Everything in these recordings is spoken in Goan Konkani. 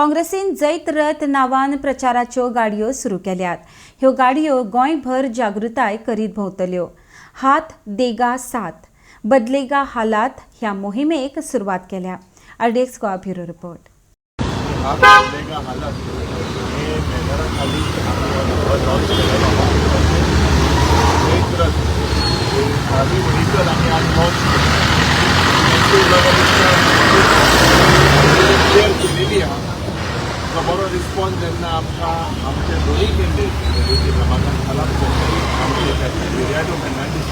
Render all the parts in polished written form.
काँग्रेसीन जैत रथ नांवान प्रचाराच्यो गाडयो सुरू केल्यात. ह्यो गाडयो गोंयभर जागृताय करीत भोंवतल्यो. हात देगा साथ, बदलेगा हालात ह्या मोहिमेक सुरवात केल्या. RDX Goa bureau report. हात बदलेगा हालात हे बॅनरा खाली आमी हो नंबर लॉन्च केलेलो आहा. तशेंच जैत रथ हे खाली व्हेकल आमी आज लॉन्च केलें. क्लियर केलेली आहा. तो बरो रिस्पॉन्स जेन्ना आमकां आमचे दोनूय कॅन्डिडेट रमाकांत खलप आमचे कॅप्टन विरियाटो फर्नांडीस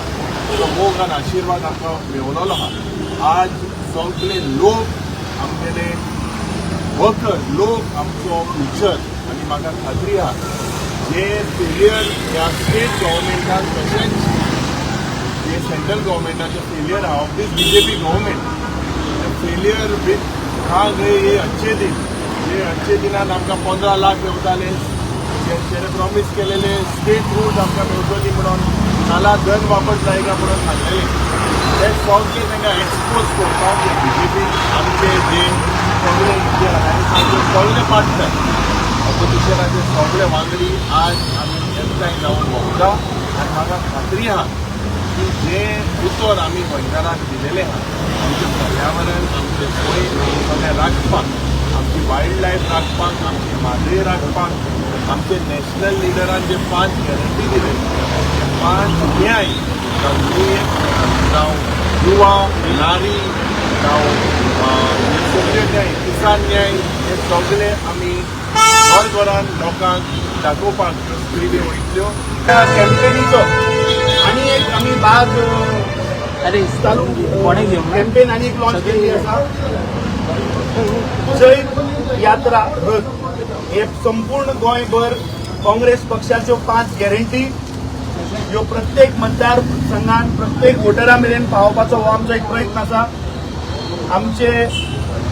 तो मोग आनी आशिर्वाद आमकां मेवलेलो आहा. आज सगळे लोक, आमगेले वर्कर लोक आमचो फ्युचर आनी म्हाका खात्री आहा, जे फेलियर ह्या स्टेट गव्हर्मेंटान तशेंच जे सेंट्रल गव्हर्मेंटाचे फेलियर आहा of this BJP government, failure with कहाँ गए ये अच्छे दिन. जे अच्छे दिनान आमकां 15 लाख मेवताले, जे प्रॉमिस केलेले स्टेट रूट आमकां मेवतली म्हणून, काला धन वापस जायगा म्हणून सांगलेले, ते सगळे तांकां एक्सपोज करपाक बीजेपी आमचे जे सगळे इंडिया अलायन्साचे सगळे पार्टनर, ऑपोजिशनाचे सगळे वांगडी आज आमी एकठांय जावन भोंवता. आनी म्हाका खात्री आहा की जे उतर आमी गोंयकारांक दिलेलें आहा, आमचें पर्यावरण, आमचें सैम सगळें राखपाक, आमची वायल्ड लायफ राखपाक, आमची म्हादय राखपाक, आमचे नॅशनल लिडरान जे पांच गॅरंटी दिले, ते पांच न्याय, जावं दुयेंत, जावं युवा, नारी, जावं हे सगळे न्याय, किसान न्याय, हे सगळे आमी घर घरान लोकांक दाखोवपाक ह्यो स्क्रिनी वयतल्यो. त्या कॅम्पेनीचो आनी एक आमी भाग अरे चालू कोणें घेवंक ना? कॅम्पेन आनी एक लॉन्च केल्ली आसा, जैत यात्रा रथ. हे संपूर्ण गोंयभर काँग्रेस पक्षाच्यो पांच गॅरंटी ह्यो प्रत्येक मतदार संघान प्रत्येक वोटरा मेरेन पावोवपाचो हो आमचो एक प्रयत्न आसा. आमचे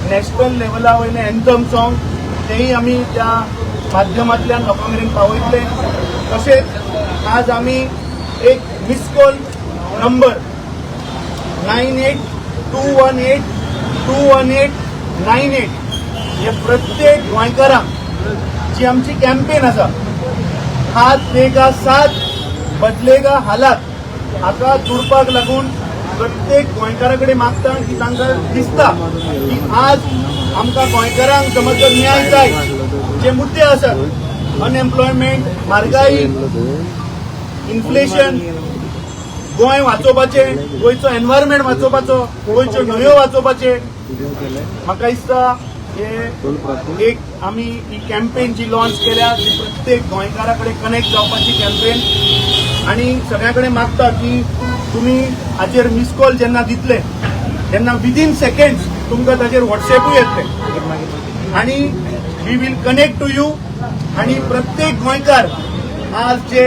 नॅशनल लेवला वयले एन्थम सॉंग तेही आमी त्या माध्यमांतल्यान लोकां मेरेन पावयतले. तशेंच आज आमी एक miss call number 9821821898 हे प्रत्येक गोंयकारांक जी आमची कॅम्पेन आसा, हात देगा साथ, बदलेगा हालात, हाका जुडपाक लागून प्रत्येक गोंयकारा कडेन मागता की तांकां दिसता की आज आमकां गोंयकारांक समज जर न्याय जाय, जे मुद्दे आसात, अनएम्प्लॉयमेंट, म्हारगाई, इन्फ्लेशन, गोंय वाचोवपाचें, गोंयचो एनवायरमेंट वाचोवपाचो, गोंयच्यो न्हंयो वाचोवपाचे, म्हाका दिसता हे एक आमी ही कॅम्पेन जी लॉन्च केल्या ती प्रत्येक गोंयकारा कडेन कनेक्ट जावपाची कॅम्पेन. आनी सगळ्यां कडेन मागता की तुमी हाचेर मिस कॉल जेन्ना दितले तेन्ना विदीन सेकंड्स तुमकां ताचेर व्हॉट्सएपूय येतले आणि we will connect to you. आणि प्रत्येक गोंयकार आज जे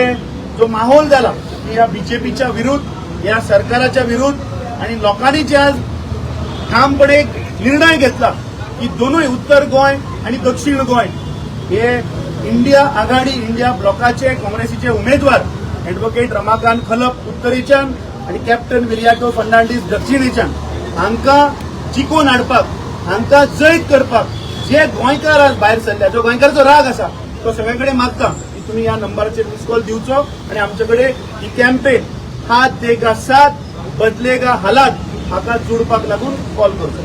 जो माहोल जाला की ह्या बीजेपीच्या विरुद्ध, ह्या सरकाराच्या विरुद्ध आणि लोकांनी जे आज ठामपणे एक निर्णय घेतला की दोनूय उत्तर गोंय आणि दक्षिण गोंय हे इंडिया आघाडी, इंडिया ब्लॉकाचे काँग्रेसीचे उमेदवार ॲडव्होकेट रमाकांत खलप उत्तरेच्यान आणि कॅप्टन विरियाटो फर्नांडीस दक्षिणेच्यान हांकां जिखोवन हाडपाक, हांकां जैत करपाक जे गोंयकार आज भायर सरल्या, जो गोंयकाराचो राग आसा, तो सगळ्या कडेन मागता की तुमी ह्या नंबराचेर मिस कॉल दिवचो आणि आमचे कडेन ही कॅम्पेन हात देगा साथ, बदलेगा हालात हाका जुडपाक लागून कॉल करचो.